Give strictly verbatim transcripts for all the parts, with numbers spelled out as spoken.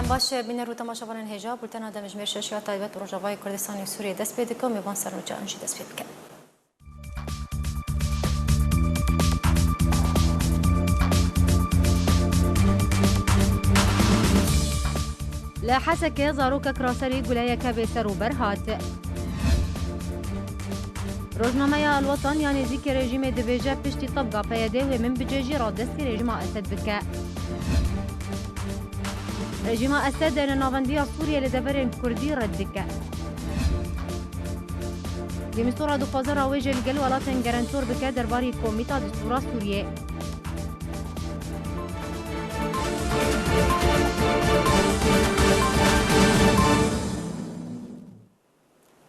Baş e, bîner û temaşevanên hêja, bultena demjimêr şeş ya taybet Rojavayê Kurdistanê Sûriyê dest pê dike û mêvan sernûçeyan jî dest pê bike. Li Hesekê zarokek raserî guleyeke bêserûber hat. Rojnameya El Watan ya nêzîkî rejîmê dibêje piştî tebga P Y D wê Minbicê jî radestî rejîma Esed bike. Rejîma Esed li navendiya Sûriyê li deverên Kurdî red dike. Demîstura dixwaze rawêjê li gel welatên gerentûr bike derbarî komîta destûra Sûriyê.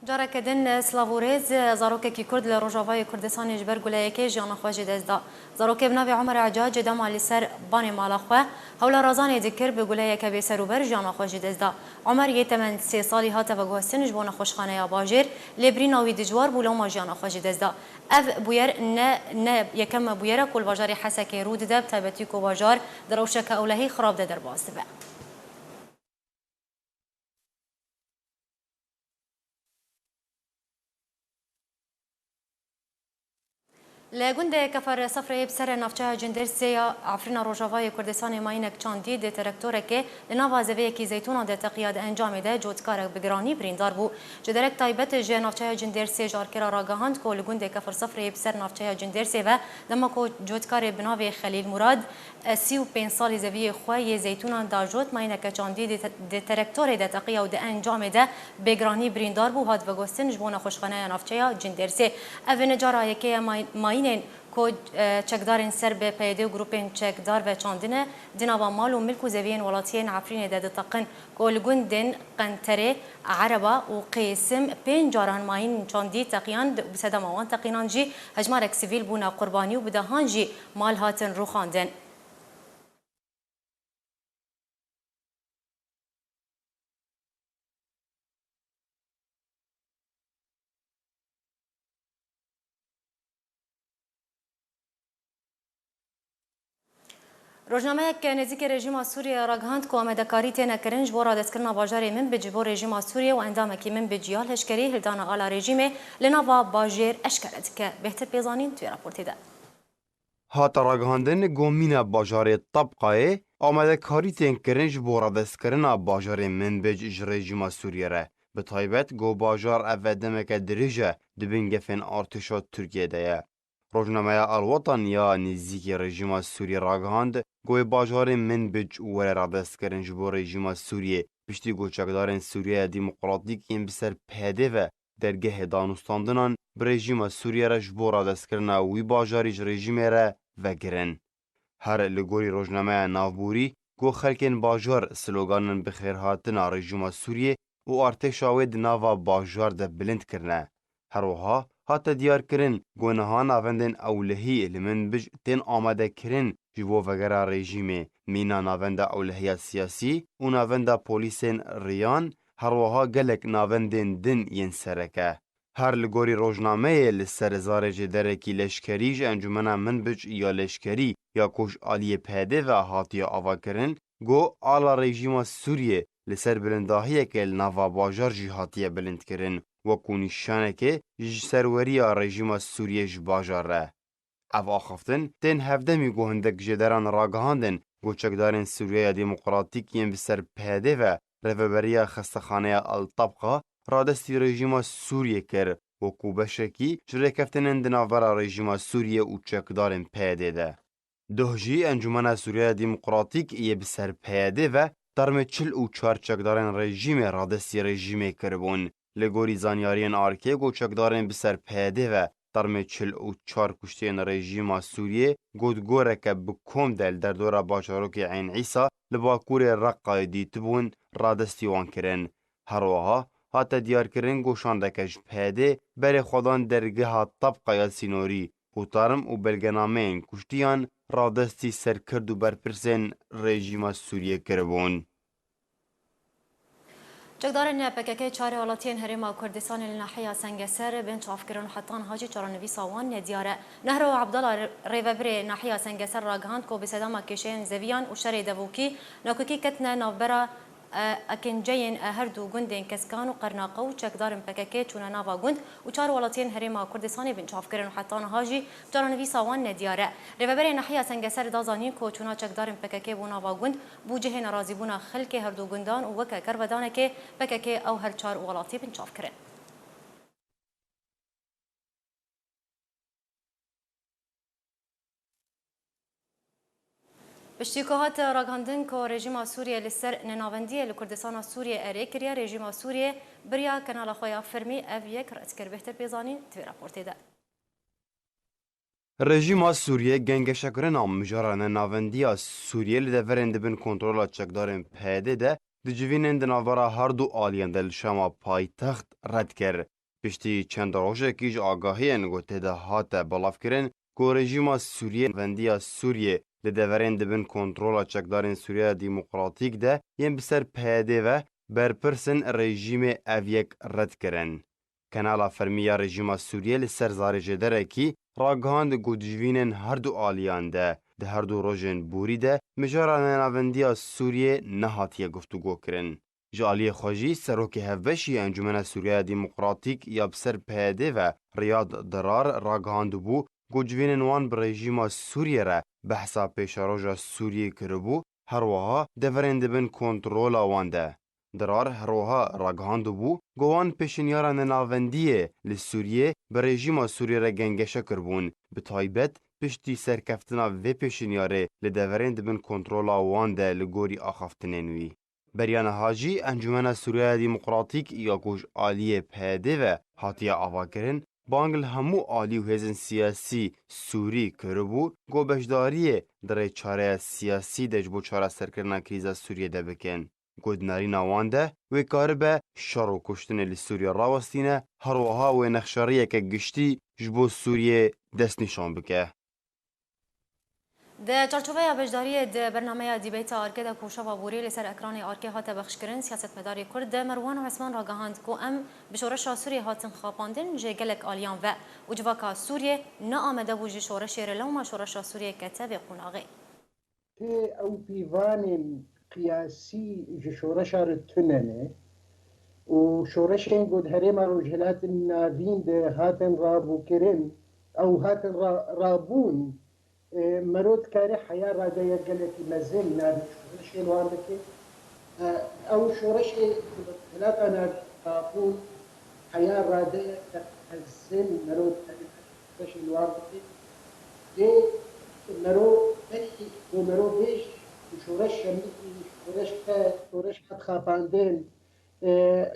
Careke din, silav û rêz. Zarokekî Kurd li Rojavayê Kurdistanê ji ber guleyekê jiyana xwe ji dest da. Zarokê bi navê Omer Ecac dema li ser banê mala xwe hewla razanê dikir, bi guleyeke bêserûber jiyana xwe ji dest da. Omer yê temen sê salî hate veguhestin ji bo nexweşxaneya bajêr, lê birîna wî dijwar bû, lewma jiyana xwe ji dest da. Ev bûyer ne, ne yekem bûyere ku li bajarê Hesekê rû dide, bi taybetî ku bajar di rewşeke ewlehî xirab de derbas dibe. Li gundê Kefar Sefreyê bi ser navçeya Cindersê ya Efrîna Rojavayê Kurdistanê mayînek çandî di terektorekê li nava zeviyekî zeytûnan de teqiya, di encamê de cotkarek bi giranî birîndar bû. Ji derek taybet ji navçeya Cindersê jarkêra ragihand ku li gundê Kefar Sefreyê bi ser navçeya Cindersê ve dema ku cotkarê bi navê Xelîl Murad, sî û pênc salî zeviyê xwe yê zeytûnan dajot, mayîneke çandî di te-, di terektorê de teqiya û di encamê de bêgiranî birîndar bû, hat veguhestin ji bo nexweşxaneya navçeya Cindersê. Ev ne cara yekê ye may-, mayînên ku, e, çekdarên ser bi P Y D û grûpên çekdar ve çandine, di nava mal û milk û zeviyên welatiyên Efrînê de diteqin ku li gundên Qenterê, Ereba û Qêsim pênc caran mayîn çandî teqiyan, bi sedema wan teqînan jî hejmarek sivîl bûne qurbanî û bi dehan jî mal hatin rûxandin. Rojnameyek nêzîkî rejîma Sûriyê ragihand ku amadekarî têne kirin ji bo radestkirina bajarê Minbic ji bo rejîma Sûriyê û endamekî Minbic ya leşkerî hildana ala rejîmê li nava bajêr eşkere dike. Bêhtir pê zanîn tu yê raportê de. Hate ragihandin ku mîna bajarê Tabqayê amadekarî tên kirin ji bo radestkirina bajarê Minbic ji rejîma Sûriyê re. Bi taybet ku bajar ev demeke dirêj e di bin gefên artêşa Tirkiyê de ye. Rojnameya El Watan ya nêzîkî rejîma Sûriyê ragihand ku wê bajarê Minbic were radestkirin ji bo rejîma Sûriyê, piştî ku çekdarên Sûriyeya Demokratîk yên bi ser P Y D ve dergehê danûstandinan bi rejîma Sûriyê re ji bo radestkirina wî bajarî ji rejîmê re vegirin. Her li gorî rojnameya navborî, ku xelkên bajar sloganan bi xêrhatina rejîma Sûriyê û artêşa wê di nava bajar de bilind kirine. Her wiha hate diyarkirin ku niha navendên ewlehî li Minbic tên amadekirin ji bo vegera rejîmê, mîna navenda ewlehiya siyasî û navenda polîsên riyan, her wiha gelek navendên din yên sereke. Her li gorî rojnameyê, li ser zarê jêderekî leşkerî ji encûmena Minbic ya leşkerî ya ku ji aliyê P Y D ve hatiye avakirin, ku ala rejîma Sûriyê li ser bilindahiyeke li nava bajar jî hatiye bilindkirin, wekû nîşanekê ji serweriya rejîma Sûriyê ji bajar re. Ev axaftin tên hevdemî ku hindek jêderan ragihandin ku çekdarên Sûriyeya Demokratîk yên bi ser P Y D ve rêveberiya xestexaneya El Tabqa radestî rejîma Sûriyê kir, wekû beşekî ji rêkeftinên di navbera rejîma Sûriyê û çekdarên P Y D de. Doh jî Encûmena Sûriyeya Demokratîk yê bi ser P Y D ve termê çil û çar çekdarên rejîmê radestî rejîmê kiribûn. Li gorî zanyariyên arkê, ku çekdarên bi ser P Y D ve termê çil û çar kuştiyên rejîma Sûriyê, ku di goreke bi kom de li derdora bajarokê Eyn Îsa li bakurê Reqayê dîtibûn, radestî wan kirin. Her wiha hate diyarkirin ku şandeke ji P Y D berê xwe dan dergeha Tabqa ya sînorî û term û belgenameyên kuştiyan radestî serkirt û berpirsên rejîma Sûriyê kiribûn. Çekdarên P K K çarê welatiyên Herêma Kurdistanê li nahiya Sengeser bên çavkirin û heta niha jî çarenivîsa wan nediyar e. Nehro Abdallah, rêvebirê nahiya Sengeser ragihand ku bi sedema kêşeyên zeviyan û şerê devokî nakokî ketine navbera Ekinceyên her du gundên Keskan û Qernaqa û çekdarên P K K çûne nava gund û çar welatiyên Herêma Kurdistanê binçav kirin û heta niha jî caranivîsa wan nediyar e. Rêveberê Nehiya Tengeser da zanîn ku çûna çekdarên P K K bo nava gund bû cihê nerazîbûna xelkê her du gundan û weke kervedanekê P K K ew her çar welatî binçav kirin. Piştî ku hate ragihandin ku rejîma Sûriyê li ser nenavendiyê li Kurdistana Sûriyê erê kiriye, rejîma Sûriyê biriya kanala xwe ya fermî ev yek red kir. Bêhtir pê zanîn di vê raportê de. Rejîma Sûriyê gengeşekirina mijara nenavendiya Sûriyê li deverên di bin kontrola çekdarên P Y D de di civînên di navbera her du aliyan de li Şama paytext red kir. Piştî çend rojekî ji agahiyên ku tê de hate belavkirin ku rejîma Sûriyê vendiya Sûriyê li deverên di bin kontrola çekdarên Sûriya Demokratîk de yên bi ser P Y D ve berpirs in, rejîmê ev yek red kirin. Kanala fermî ya rejîma Sûriyê li ser zarê jêderekî ragihand ku di civînên her du aliyan de di her du rojên borî de mijara nenavendiya Sûriyê nehatiye guftûgo kirin. Ji aliyê xwe jî serokê hevbeş yê Encûmena Sûriya Demokratîk ya bi ser P Y D ve Riyad Dirar ragihandibû ku civînên wan bi rejîma Sûriyê re behsa pêşeroja Sûriyê kiribû, her wiha deverên di bin kontrola wan de. Dirar her wiha ragihandibû ku wan pêşinyara nenavendiyê li Sûriyê bi rejîma Sûriyê re gengeşe kiribûn, bi taybet piştî serkeftina vê pêşinyarê li deverên di bin kontrola wan de li gorî axaftinên wî. Beriya niha jî Encûmena Sûriya Demokratîk ya ku ji aliyê P Y D ve hatiye avakirin, bang li hemû alî û hêzên siyasî Sûrî kiribû ku beşdariyê di rê çareya siyasî de ji bo çareserkirina krîza Sûriyê de bikin. Ku di nerîna wan de wê karibe şer û kuştinê li Sûriyê rawestîne, her wiha wê nexşeriyeke giştî ji bo Sûriyê destnîşan bike. Di çarçoveya beşdariyê di bernameya dîbeyta Arke de ku şeva borî li ser ekranê Arke hate pexşkirin, siyasetmedarê Kurd Merwan Osman ragihand ku em bi şoreşa Sûriyê hatin xapandin ji gelek aliyan ve û civaka Sûriyê ne amade bû ji şoreşê re, lewma şoreşa Sûriyê kete vê qonaxê. Tê ew pîvanên qiyasî ji şoreşa re tune ne û şoreşên ku di herêma Rojhilatê Navîn de hatin rabûkirin, ew hatin ra-, rabûn, e, mero dikare heya radeyek gelekî mezin navê şoreşên wan bike. E, ew şoreşê ku di Rojhilata Navîn rabûn, heya radeyek mezin mero dikare şoreşên wan bike. Lê mero berî ku mero bêj şoreş şemikî, şoreş ke, şoreş hat xapandin, e,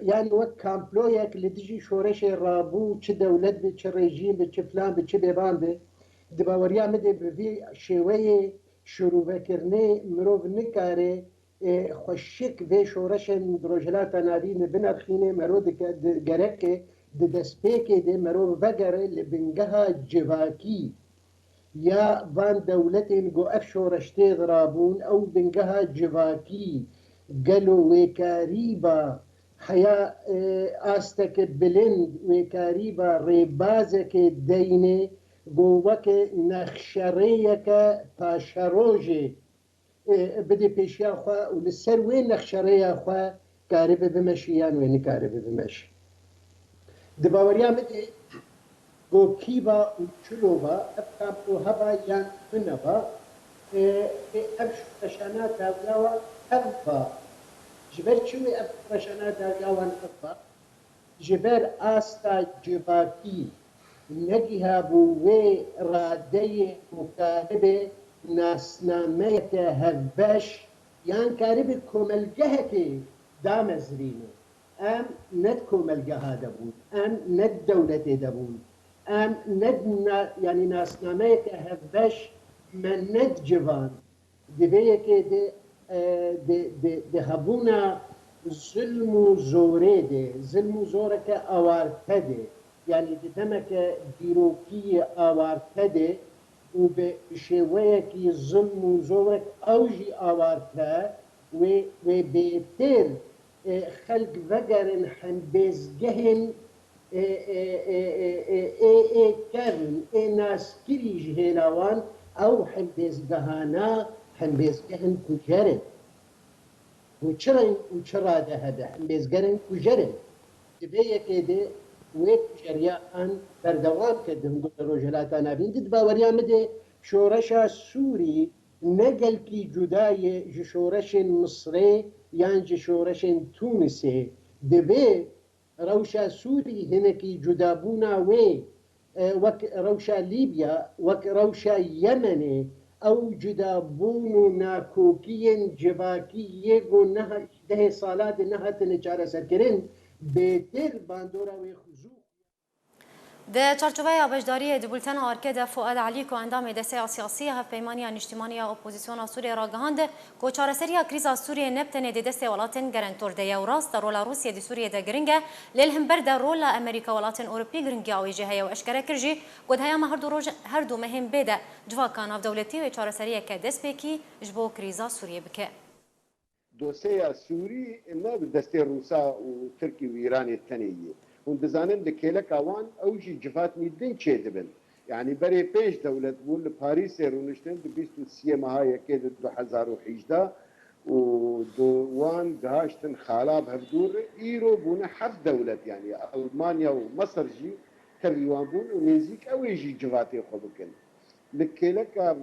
yanî wek kamployek li dijî şoreşê rabû, çi dewlet be, çi rejîm be, çi filan be, çi bêvan be, di baweriya min de bi vî şêweyê şirûvekirinê mirov nikare, e, xweşik vê şoreşên di Rojhilata Navîn de binerxîne, mero dike, di, gereke di destpêkê de mero vegere li bingeha civakî ya van dewletên ku ev şoreş tê de rabûn, ew bingeha civakî, gelo wê karîba heya, e, asteke bilind, wê karîba rêbazeke deynê ku weke nexşerêyeke paşerojê, e, bidê pêşiya xwe û li ser wê nexşerêya xwe karibe bimeşî yan wê nikaribe bimeşî. Di baweriya min de ku kîba û çilo ba, ev kamplo heba yan tune ba, e, e, ev şoreşana dawiya wan hev ba. Ji ber çi wê ev şoreşana dawiya wan hev ba? Ji ber asta civakî negihîbû wê radeyê ku karibe nasnameyeke hevbeş yan karibe komelgehekê damezrîne. Em ne di komelgeha de bûn, em ne di dewletê de bûn, em ne di na-, yanî nasnameyeke hevbeş me ne di civan. Di vê yekê de, e, di, di, di hebûna zilm û zorê de, zilm û zoreke awarte de, yanî di demeke dîrokî awarte de û bi şêweyekî zilm û zorek ew jî awarte wê, wê bêtir, e, xelk vegerin hembêzgehên ê, ê, ê, ê, ê, ê, ê kevn, ê naskirî ji hêla wan, ew hembêzgehana, hembêzgehên kujer in. Û çi reng û çi rade hebe, em mêzger in, kujer in. Di vê yekê de wê kujeriya an berdewam ke di hundir Rojhilata Navîn de, di baweriya min de şoreşa Sûrî ne gelkî cuda ye ji şoreşên Misrê yan ji şoreşên Tûnisê. Divê rewşa Sûrî hinekî cudabûna wê, e, wek rewşa Lîbya, wek rewşa Yemenê, ew cudabûn û nakokiyên civakî yê ku niha ji dehê sala de nehatine çareserkirin, bêtir bandora wê zû. Di çarçoveya beşdariyê di bultena Arke de Fuad Elî ku endamê Desteya Siyasî ya Hevpeymaniya Niştimanî ya Opozisyona Sûriyê ragihand ku çareseriya krîza Sûriyê ne bi tenê di destê welatên gerentor de ye û rast e rola Rûsiyê di Sûriyê de giring e, lê li hember de rola Amerîka welatên Ewropî giringiya wê jî heye û eşkere kir jî ku di heyama her du roj, her du mehên bê de civaka navdewletî wê çareseriyeke destpêkî ji bo krîza Sûriyê bike. Doseya Sûrî ne bi destê Rûsa û Tirkî û Îranê tenê ye. Hûn dizanin li kêleka wan ew jî civatnî din çêdibin. Yanî berê pênc dewlet bûn li Parîsê rûniştin di bîst û siyê meha yekê di du hezar û hejdeh û di wan gihaştin xala bi hevdû re. Îro bûne heft dewlet, yanî Almanya û Mesir jî tevî wan bûn û nêzîk ew ê jî civatê xwe bikin. Li kêleka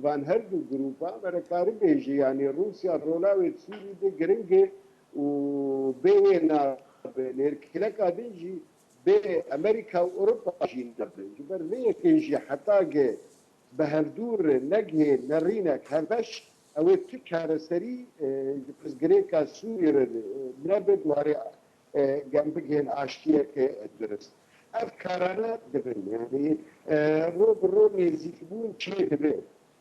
van her du grûpa me re karibêje, yanî Rûsya rola wê di Sûrî de giring e û bê wê nabe. Lê li kêleka din jî bê Amerîka û Ewropa jî nabe. Ji ber vê yekê jî heta ge bi hevdû re negihê nerînek hevbeş, ew ê tu çareserî, e, ji pirsgirêka Sûrî re, e, nebe, di warê e, gem bigihên aştiyeke durist. Ev karane dibin. Yanî, e, ro bi ro nêzîkbûn çêdibe.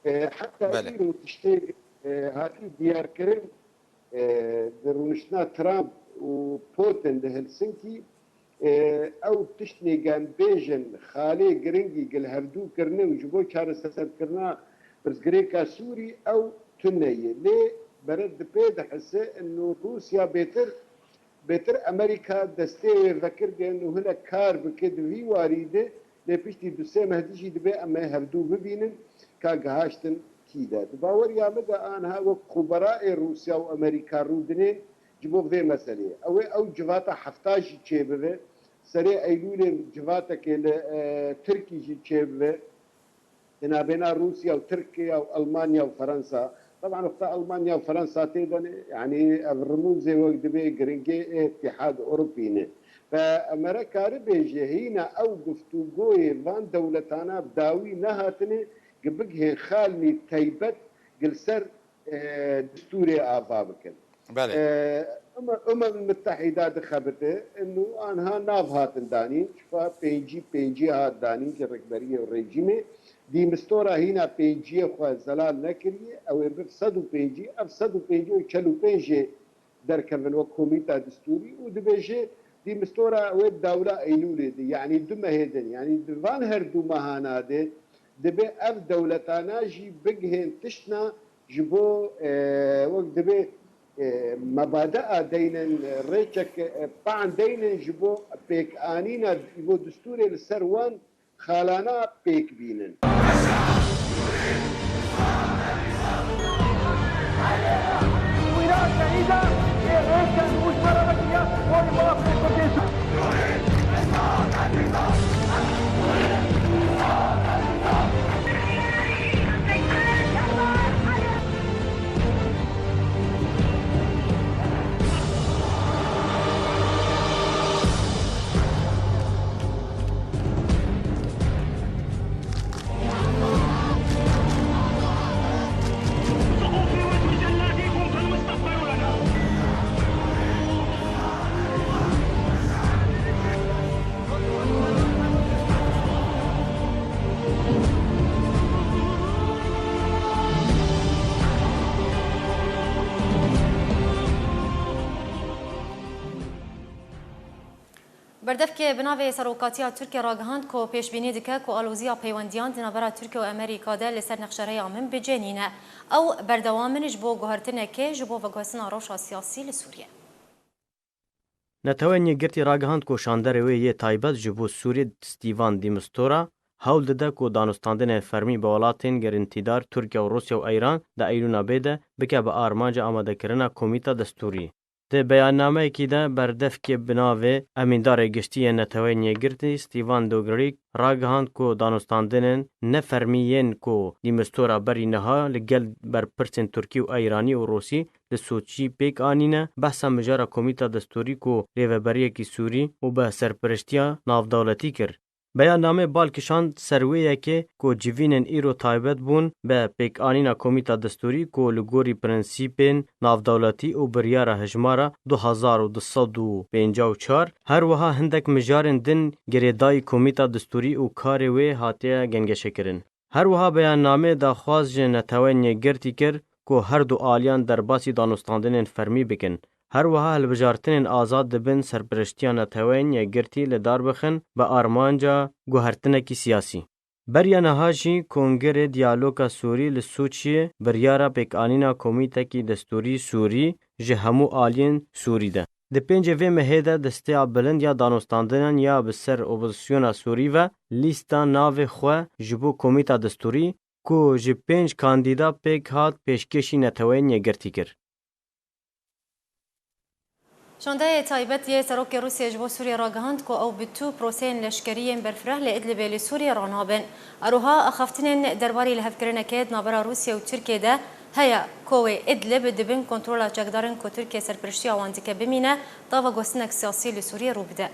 E, heta Belê. Îro tiştê, e, hatî diyarkirin, e, di rûniştina Trump û Putin di Helsinkî, e, ew tiştnê gem bêjin xalê giringî gil hevdû kirine û ji bo çareserkirina pirsgirêka Sûrî ew tune ye. Lê bere di pê dihise ino Rûsya bêtir bêtir Amerîka destê wê vekirgin û hinek kar bike di vî warî de, lê piştî du sê meh de jî dibe em ê hevdû bibînin ka gihaştin kî de. Di baweriya min de aniha wek xuberaê Rûsya û Amerîka rûdinên ji bo vê meseleyê. Ew ê ew civata hefta jî çêbibe, serê Eylûlê civatekê li, e, Tirkî jî çêbibe. Di navbêna Rûsya û Tirkiye û Almanya û Fransa, teban wexta Almanya û Fransa tê de ne, yanî ev rimûzê wek dibê giringê ê Îtîhad Ewropî ne. Ve em ê re karibêje hîna ew guftûgoyê van dewletana bi dawî nehatine, gi bigihên xalnî teybet gi li ser e, destûrê ava bikin. Belê. E, Umem, Umem Mitehîda dixebite, û anha nav hatin danîn, çifa pêncî pêncî hat danîn ji rikberiyê û rejîmê. Dîmistora hîna pênciyê xwe zelal nekiriye, ew ê bi sed û pêncî, ev sed û pêncî û çel û pênc jê derkevin wek komîta distûrî û dibêje dîmistora wê dawla Eylûlê de, yanî du mehê din, yanî di van her du mehana de dibe ev dewletana jî bigihên tiştna ji bo, e, wek dibe, e, mebadea deynin, rêçek, e, pan deynin ji bo pêkanîna, ji bo distûrê li ser wan xalana pêk bînin. Berdevkê bi navê Serokatiya Tirkiyê ragihand ku pêşbînî dike ku aloziya peywendiyan di navbera Tirkiye û Amerîka de li ser nexşereya min bi cê nîne. Ew berdewam in ji bo guhertinekê ji bo veguhestina rewşa siyasî li Sûriyê. Netewên Yekgirtî ragihand ku şanderê wê yê taybet ji bo Sûriyê Stîvan Dîmistora hewl dide ku danûstandinên fermî bi welatên girintîdar Tirkiye û Rûsya û Îran di Eylûna bê de bike bi armanca amadekirina komîta destûrî. Di beyannameyekî de berdevkê bi navê Emîndarê Giştî yên Neteweyên Yekgirtî Stefan Dujarric ragihand ku danûstandinên nefermî yên ku dîmistora berî niha li gel berpirsên Tirkî û Îranî û Rûsî li Soçî pêk anîne, behsa mijara komîta destûrî ku rêveberiyekî Sûrî û bi serpiriştiya navdewletî kir. Beyannamê bal kişand ser wê yekê ku civînên îro taybet bûn bi pêkanîna komîta destûrî ku li gorî prensîpên navdewletî û biryara hejmara du hezar û du sed û pêncî û çar, her wiha hindek mijarên din girêdayî komîta destûrî û karê wê hatiye gengeşekirin. Her wiha beyannamê daxwaz ji Neteweyên Yekgirtî kir ku her du aliyan derbasî danûstandinên fermî bikin. Her wiha hilbijartinên azad di bin serpiriştiya Neteweyên Yekgirtî li dar bixin bi armanca guhertinekî siyasî. Beriya niha jî Kongerê Diyaloga Sûrî li Sûçiyê biryara pêkanîna komîtekî destûrî Sûrî ji hemû aliyên Sûrî de. Di pêncê vê mehê de desteya bilind ya danûstandinan ya bi ser opozisyona Sûrî ve lîsta navê xwe ji bo komîta destûrî ku ji pênc kandîda pêk hat pêşkêşî Neteweyên Yekgirtî kir. Şandeyê taybet yê Serokê Rûsiyê ji bo Sûriyê ragihand ku ew bi tu proseyên leşkerî yên berfireh li Idlibê li Sûriyê ranabin. Eroha axaftinên derbarî lihevkirinekê di navbera Rûsiyê û Tirkiyê de heye ku wê Idlib di bin kontrola çekdarin ku Tirkiye serpiriştiya wan dike bimîne, dava guhestinek siyasî li Sûriyê rû bide.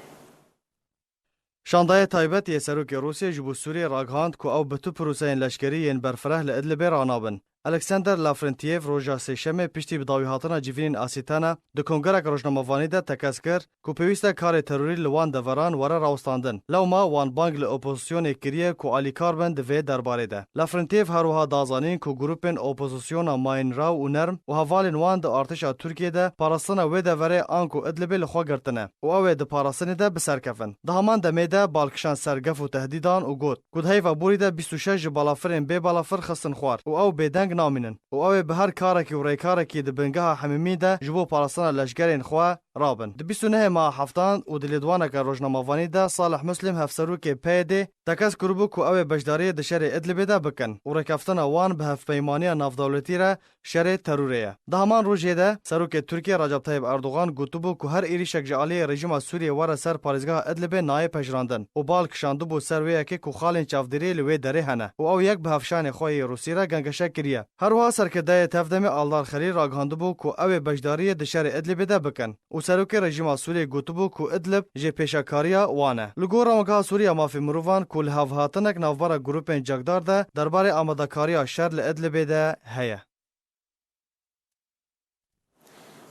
Şandayê taybet yê Serokê Rûsiyê ji bo Sûriyê ragihand ku ew bi tu proseyên leşkerî yên berfireh li Idlibê ranabin. Alexander Lavrentiev roja Sêşemê piştî bi dawîhatina civînên Asîtana di kongerek rojnamevanî de tekez kir ku pêwîst e karê terorî li wan deveran were rawestandin. Lewma wan bang li opozisyonê kiriye ku alîkar bin di vê derbarê de. Lavrentiev her wiha da zanîn ku grûpên opozisyona mayînraw û nerm û hevalên wan di artêşa Tirkiyê de parastina wê deverê anku Idlibê li xwe girtine û ew ê di parastinê de bi ser kevin. Di heman demê de bal kişand ser gef û tehdîdan û got ku di heyva borî de bîst û şeş ji balafirên bê balafir xistin xwar û ew bêdeng namînin û ew ê bi her karekî û rêkarekî di bingeha hemîmî de ji bo parastina leşgerên xwe rabin. Di bîst û nehê meha heftan û di lêdwaneke rojnamevanî de Salih Muslim hevserokê P Y D'ê tekez kiribû ku ew ê beşdariyê di şerê Idlibê de bikin û rêkeftina wan bi hevpeymaniya navdewletî re şerê terorê ye. Di heman rojê de Serokê Tirkiyê Recep Tayyip Erdogan gotibû ku her êrîşek ji aliyê rejîma Sûriyê were ser parêzgeha Idlibê nayê pejirandin û bal kişandibû ser wê yekê ku xalên çavdêriyê li wê derê hene û ew yek bi hevşanê xwe yê Rûsî re gengeşe kiriye. Her wiha serkirdeyê Tevdemê Aldar Xelîl ragihandibû ku ew ê beşdariyê di şerê Idlibê de bikin û serokê rejîma Sûriyê gotibû ku Idlib jê pêşakariya wan e. Li gor Rewandgeha Sûrî ya Mafê Mirovan ku lihevhatinek navbera grûpên cakdar de derbarê amadekariya şer li Idlibê de heye.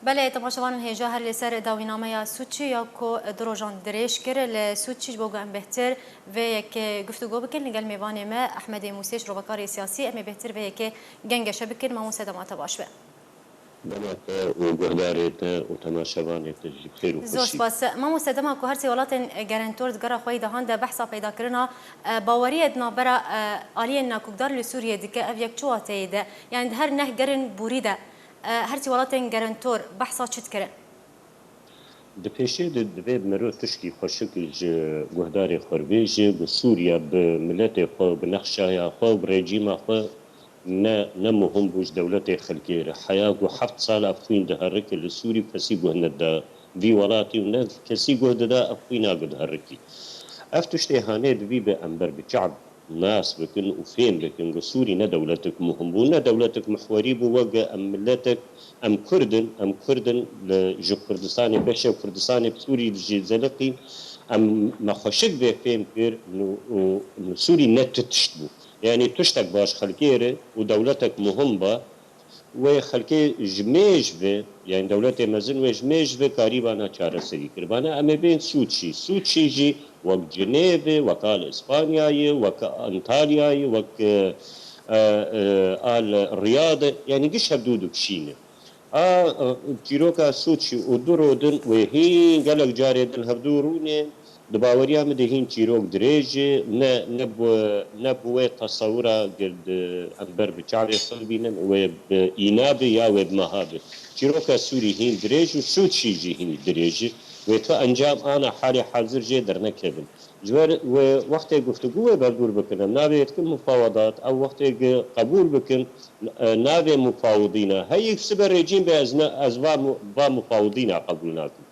Belê, temaşevanên hêja, her li ser dawînameya Sûçî ya ku du rojan dirêj kir li Sûçî, ji bo ku em bêhtir vê yekê guftûgo bikin li gel mêvanê me Ehmedê Mûsê, şirovekarê siyasî, em ê bêhtir vê yekê gengeşe bikin. Mamoste, dema te baş be. Dema te û guhdarê te û temaşevanê te jî bi xêr û xweşî. Zor spas. Mamoste, dema ku her sê welatên gerentor di gera xwe yî de han de behsa peydakirina, e, baweriyê di navbera, e, aliyên nakokdar li Sûriyê dike, ev yek çi wateyê de? Yanî di her neh gerên borî de, e, her sê welatên gerentor behsa çi dikirin? Di pêşê de divê mirov tişkî xweşik ji guhdarê xwe re bêje, ku Sûriya bi miletê xwe, bi nexşeya xwe, bi rejîma xwe ne, ne muhim bû, ji dewletê xelkê re. Heya ku heft sal ev xwîn diherike li Sûrî, kesî guh neda vî welatî û ne kesî guh dida ev xwîna ku diherikî. Ev tiştê hanê divî be em ber bi çav nas bikin û fêm bikin ku Sûrî ne dewletek muhim bû, ne dewletek mihwerî bû, weke em miletek, em Kurd in, em Kurd in, li, ji Kurdistanê, beşek Kurdistanê bi Sûrî jî zeliqîn, em me xweşik vê fêm kir û, û Sûrî ne tu tişt bû. Yanî tiştek baş xelkê re û dewletek muhim ba, wê xelkê ji mêj ve, yanî dewletê mezin wê ji mêj ve karîbana çareserî kiribana. Em ê bên Sûçî. Sûçî jî wek Cinêve, wek al Îspanyayê, wek Antalyayê, wek, e, e, e, al Riyade, yanî giş hevdû dikişîne. A, e, çîroka Sûçî û du rodin wê hîn gelek carê din hevdû rûnê. Di baweriya min de hîn çîrok dirêj e, ne, ne bi, ne bi wê tesewira gird em ber bi çavê xwe bînin, wê bi îna be ya wê bi meha be. Çîroka Sûrî hîn dirêj û Sûçî jî hîn dirêj e. Wê tu encam ana halê hazir jê dernekevin. Ji ber wê wextê guftûgû wê berdûr bikin, em navê dikin mufawedat, ew wextê gi qebûl bikin, e, navê mufawidîna. Heyî sibe rejîm be ez ne, ez va mu-, va mufawidîna qebûl nakim.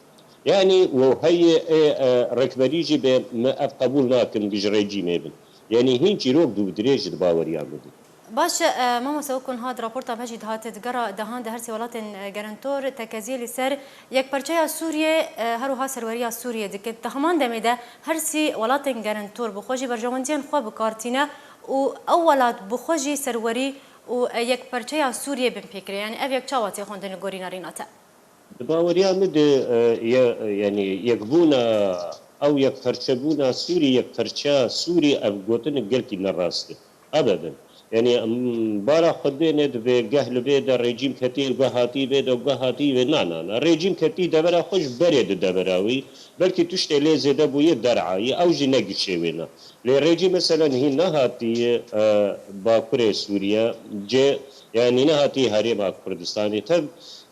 Yanî wo heyê ê, e, rêkberî jî be me ev qebûl nakin gi ji rejîmê bin. Yanî hîn çîrok dû dirêj di baweriya min de. Baş e, mamoste, wekû niha di raporta me jî dihate, di gera dehan de her sê welatên, e, gerentor tekeziyê li ser yekperçeya Sûriyê, e, her wiha serweriya Sûriyê dikin. Di heman demê de her sî welatên gerentor bi xwe jî berjewendiyên xwe bi kar tîne û ew welat bi xwe jî serwerî û, e, yekperçeya Sûriyê bin pêkirê. Yanî ev yek çawa tê xwendin li gorî nerîna te? Di baweriya min de, e, ye-, yanî yekbûna ew yekperçebûna Sûrî, yekperçeya Sûrî ev gotin gelkî ne rast e. Ebeden. Yanî, em, bara xwe dibêne divê geh li vê de rejîm ketî, geh hatî vê de, geh hatî vê. Na, na, na. Rejîm ketî devera xwe ji berê di devera wî. Belkî tiştê lê zêde bûye derayî. Ew jî ne gişê wê ne. Lê rejîm meselen hîn nehatiye, e, Bakurê Sûriye, cê, yanî nehatiye Herêma Kurdistanê tev,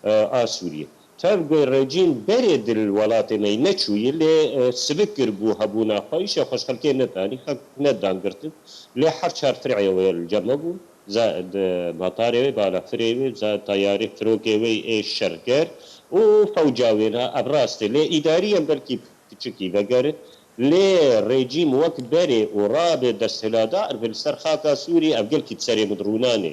e, a Sûriye. Tev ku rejîm berê di welatê me neçûyî, lê, e, sivik kiribû hebûna xwe, îşê xwe ji xelkê nedanî, xelk nedan girtin. Lê her çar fir'ê wê li cem me bûn. Za-, di matarê wê, balafirê wê, za-, tayarê firokê wê ê şerker û fewca wê ne, ev rast e. Lê îdariyen belkî piçikî vegerin. Lê rejîm wek berê û rabe desthiladar be li ser xaka Sûrî, ev gelkî di serê min rûnanê.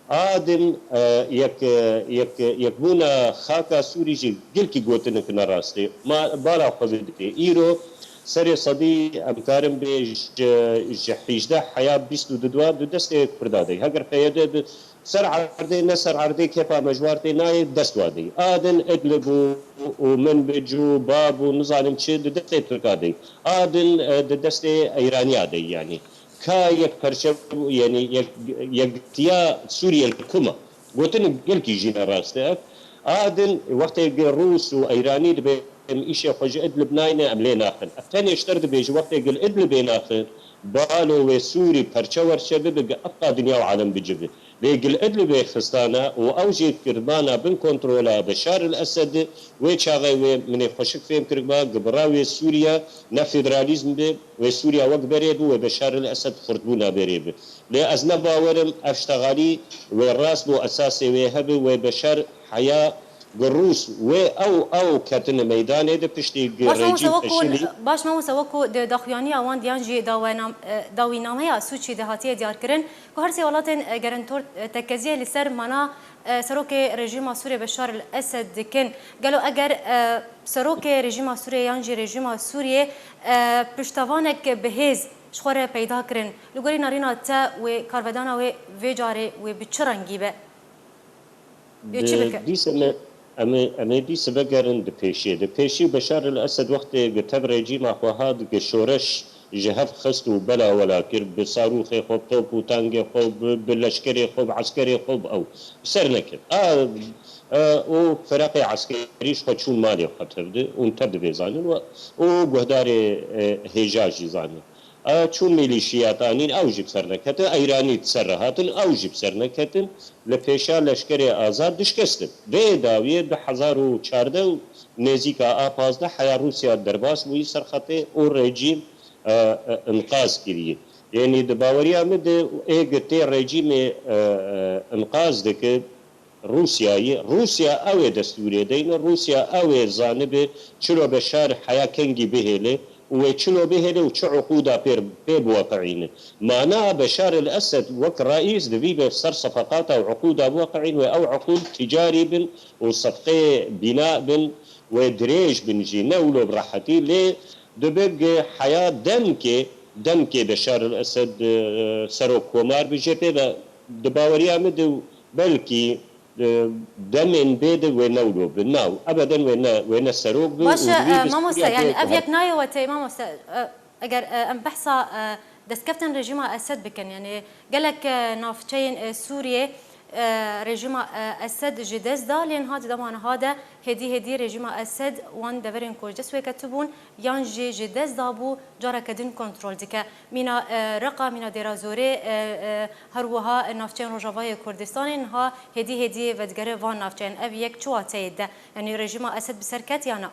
A din, e, yek, e, yek, e, yekbûna xaka Sûrî jî gelkî gotinek ne rast e. Ma bala xwe bidê. Îro serê sedî em karin bê ji, ji hîjdeh heya bîst û du dua di destê Kurda de. Heger P Y D bi ser erdê, ne ser erdê, kepa me ji war tê nayê, dest wa de. A din Idlib û, û Minbic û Bab û nizanim çi di destê Tirka de. A din, e, di destê Eyraniya de, yanî. Ka yek perçe, yanî yek, yektiya Sûriye li ku me? Gotin gelkî jî ne rast e ev. A din wextê gi Rûs û Eyranî dibê em îşê xwe ji Idlib nayne, em lê naxin. Ev tenê ji te re dibêjim, wextê gi li Idlibê naxin, balo wê Sûrî perçe werçe bibe, gi ev qa dinya û alem bicive. Lê gi li Idlibê xistane û ew jî kirdmana bin kontrola Beşar el Esed, wê çaxê wê min ê xweşik fêm kiribû, gi bira wê Sûriye ne federalîzm be, wê Sûriya wek berê be, wê Beşar el Esed xurtbûna berê be. Lê ez ne bawer im ev ştexalî wê rast bo, esasê wê hebe, wê Beşar heya gi Rûs wê ew, ew ketine meydanê de piştî gi Baş mamoste, rejîm wekû, peşilî. Baş mamoste, wekû di daxuyaniya wan diyan jî dawenam-, e, dawînameya sûcî de hatiye diyarkirin ku her sê welatên, e, gerentor, e, tekeziyê li ser mana, e, serokê rejîma Sûriyê Beşar el Esed dikin. Gelo eger, e, serokê rejîma Sûriyê yan jî rejîma Sûriyê, e, piştevanek bi hêz ji xwe re peyda kirin, li gorî nerîna te wê karvedana wê vê carê wê bi çi rengî be? Yê çi Di bike? Dîse me, em ê, em ê dîse vegerin di pêşiyê. Di pêşî Beşar el Esed wextê gi tev rejîma xwe hat, gi şoreş ji hev xist û bela wela kir, bi sarûxê xwe, bi top û tangê xwe, bi, bi leşkerê xwe, bi eskerê xwe, bi ew bi ser nekir. A, e, û fereqê eskerî ji xwe çûn malê xwe tev de û tev dibê zanin we û guhdarê, e, hêja jî zanin. A çûn mîlîşiyat anîn, ew jî bi ser neketin, Eyranî di ser re hatin, ew jî bi ser neketin. Li pêşa leşkerê azad dişkestin. Vê dawiyê du hezar û çardeh û nêzîka a pazdeh heya Rûsya derbas bûyî ser xetê û rejîm, e, e, inqaz kirî. Yanî di baweriya min de ê gi tê rejîmê, e, e, inqaz dike, Rûsyayê, Rûsya ew ê destûrê deyne, Rûsya ew ê zanibe çilo Beşar heya kengî bihêle û wê çilo bihêle û çi uqûda pê, pê biweqeîne. Mana Beşar el Esed wek reîs divî be ser sefeqata û uqûda biweqeîn, wê ew uqûd ticarî bin û sefqê bîna bin, wê dirêj bin jî, ne wilo bi rehetî, lê dibe gi heya demkê, demkê Beşar el Esed, e, serok komar bi jê pê ve di baweriya min de belkî e, demên bê de wê ne wilo bi. Na, ebeden wê ne, wê ne serok bi Baş e, û divî e, bi mamoste, Sûriya yanî bê ev yek nayê we tê, mamoste, e, eger, e, em behsa, e, destkeftin rejîma Esed bikin, yanî gelek, e, navçeyên, e, Sûriyê, e, rejîma, e, Esed ji dest da, lê niha di dema niha de hêdî hêdî rejîma Esed wan deverên ku ji dest wê ketibûn, yan jî ji dest dabû, careke din kontrol dike. Mîna, e, Reqa, mîna Dêra Zorê, e, e, her wiha navçeyên Rojavayê Kurdistanê niha hêdî hêdî vedigere van navçeyan. Ev yek çi wateyê de? Yanî rejîma Esed bi ser ket ya na?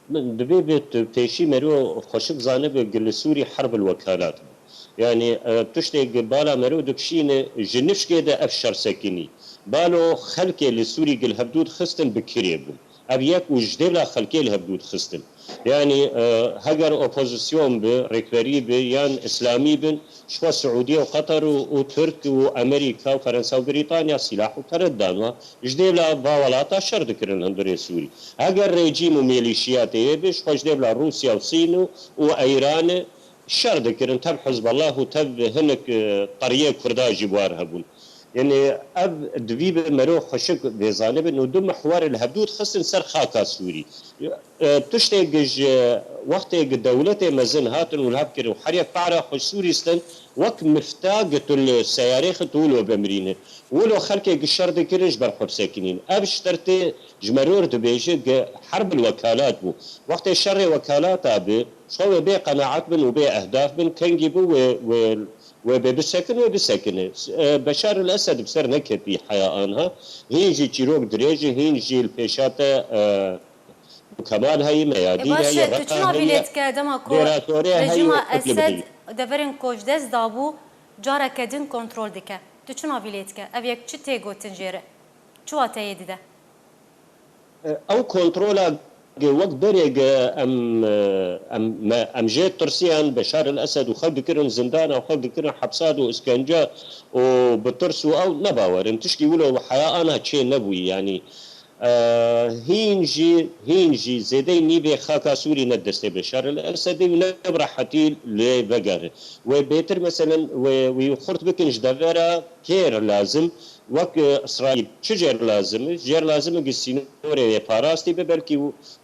Min divê bi tu pêşî mero xweşik zanibe gi li Sûrî herbil wekalat bû. Yanî, e, tiştê gi bala mero dikişîne ji nifşkê de ev şer sekinî. Balo xelkê li Sûrî gi li hevdû dixistin bi kirê bûn. Ev yek û ji dêvla xelkê li hevdû dixistin. Yanî, e, heger opozîsyon bi, rêkberî bi, yan îslamî bin, ji xwe Siûdiye û Qeter û, û Tirk û Amerîka û Ferensa û Brîtanya sîlah û pere didan we. Ji dêvla va welata şer dikirin li hundirê Sûrî. Heger rejîm û mêlîşiyatê wê bi, ji xwe ji dêvla Rûsya û Sîn û, û Eyranê şer dikirin, tev Hizbullah û tev hinek, e, teriyê Kurda jî war hebûn. Yanî ev divî bi mero xweşik vê zanibin û du mihwer li hevdû dixistin ser xaka Sûrî. E, tiştê gi ji wextê gi dewletê mezin hatin û li hev kirin û her yek para xwe Sûrî stin, wek mifta gi tu li seyarê xit û wilo bimirîne. Wilo xelkê gi şer dikirin ji ber xwe bisekinîn. Ev ji ter tê ji meror dibêje gi herbil wekalat bû. Wextê şerê wekalata bi, ji xwe wê bê qenaet bin û bê ehdaf bin, kengî bi wê, wê, wê bê bisekin, wê bisekine. E, Beşar el Esed bi ser neketî heya anha. Hîn jî çîrok dirêj e, hîn jî li pêşa te, e, Kemal heyî, E, Meyadîn baş heyî, e, tu Reqa çi navî heyî, lê dike dema ku Dêra Torê heyî, rejîma Idlib Esed heyî. Deverên ku ji dest dabû careke din kontrol dike? Tu çi navî lê dike? Ev yek çi tê gotin jê re? Çi wateyê dide? E, ew kontrola ge wek berê ge em, e, em, me, em jê tirsiyan Beşar el Esed û xelk dikirin zindana û xelk dikirin hepsad û iskenca û bi tirs û ew nebawerin. Tişkî wilo heya ana çê nebûyî, yanî, e, hîn jî, hîn jî zêdeyî nîvê xaka Sûrî ne destê Beşar el Esedê û ne bi rehetî lê vegere. Wê bêtir, meselen, wê, wî xurt bikin ji devera kêr lazim, wek, e, Îsraîl. Çi jêr lazim e? Jêr lazim e gi sînorê wê parastî be, belkî